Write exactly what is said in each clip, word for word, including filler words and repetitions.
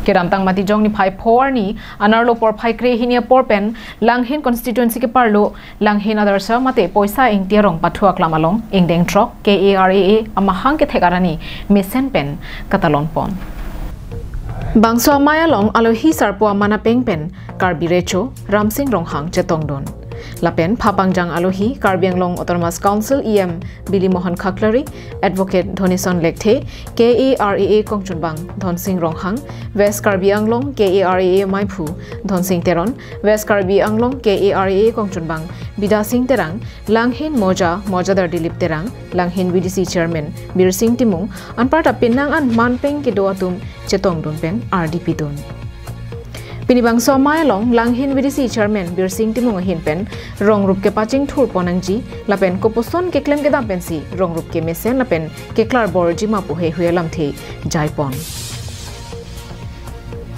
Kedamtang Matijong niphai pho arni anerlo porphai kre hini apor pen Langhin constituency keparlo Langhin Adarsha mate Poisa Ingti arong pathu aklam along ingdeng throk K A R A A amahang kethek arani mesen pen katalon pon. Bangso amei along alohi sarpo aman apeng pen Karbi Recho Ramsing Ronghang chetongdun. Lapen phapangjang alohi Karbi Anglong Autonomous Council E M Bilimohan Khaklari, Advocate Dhonison Lekthe, K A R A A kongchunbang Dhonsing Ronghang, West Karbi Anglong K A R A A maiphu Dhonsing Teron, West Karbi Anglong K A R A A kongchunbang Bidya Sing Terang, Langhin Moja, Mojadar Dilip Terang, Langhin V D C Chairman Birsing Timung, anparta penang an manpeng kedo atum chetongdun pen R D P dun. Pini bangso amei along Langhin V D C Chairman Birsing Timung ahin pen rongrup kepachingthur pon nangji lapen kopuson keklem kedam pensi rongrup kemesen lapen keklarborji ma pu heihui alamthe jaipon.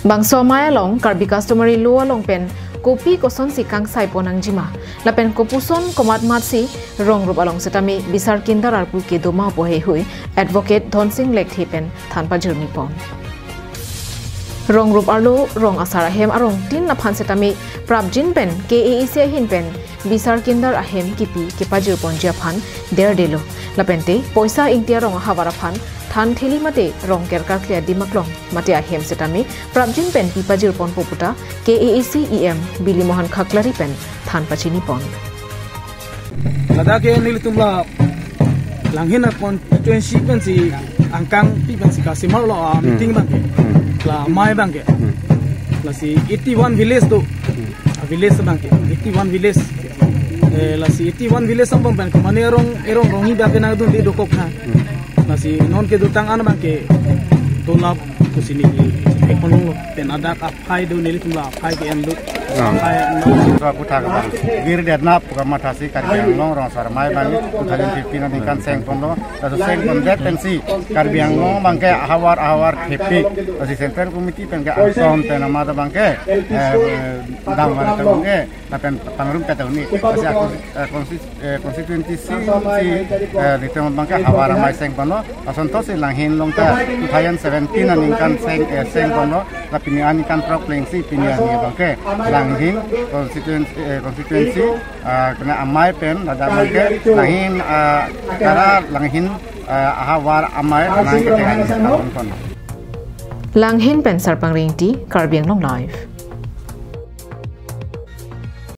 Bangso amei along Karbi customary law along pen kopi kosonsi kangsai pon nangji ma lapen kopuson komat matsi rongrup along setame bisar kindar arpu kedo ma pu heihui Advocate Dhonsing Lekthe pen than pajirmi pon. Rongrup arlo rong asar ahem arongtin aphan setame prapjin pen K A A C ahin pen bisar kindar ahem kipi kepajir ponji aphan derdelo. Lapente Poisa Ingti arong ahavar aphan than theli mate rong kerkakle adim aklong mate ahem setame prapjin pen pi pajir ponpo puta K A A C E M Bilimohan Khaklari pen than pachini pon. Ladak ke nelitum la Langhin a constituency pensi angkang pi pensi kasimar lo a meeting abangke. Hmm. La amei abangke. Hmm. Lasi eighty-one village do. Hmm. A village abangke. Eighty-one village. Eh, lasi eighty-one village sambang pen kemane arong, erong ronghi abangke nangdun di dokok ha. Hmm. Lasi non kedotang an abangke dolap kusini ekon lo pen adak aphai do nelitum la aphai ke-en do. Ah. Aphai en lo. So, aku thak abang. Gir det nap ka mathasi Karbi Anglong rong asar amei abang two thousand fifteen aningkan seng ponlo. Laso seng pondet pensi Karbi Anglong abangke ahavar ahavar thepi. Lasi Central Committee pen ke ason pen amat abangke, eh, dam var ta abangke, lapen pangrum kata uni. Lasi aku, eh, konsti-, eh, constituency si, si, eh, nelitum abangke havar amei seng ponlo. Ason to si Langhin along ta two thousand seventeen aningkan seng, eh, seng ponlo. La pini aningkan throk plengsi pini arni abangke Langhin constituency, eh, constituency, ah, kena amei pen ladak abangke Langhin, ah, kara Langhin, ah, ahavar amei nangkethe an pon. Langhin pen Sarpang Ringti, Karbi Anglong Live.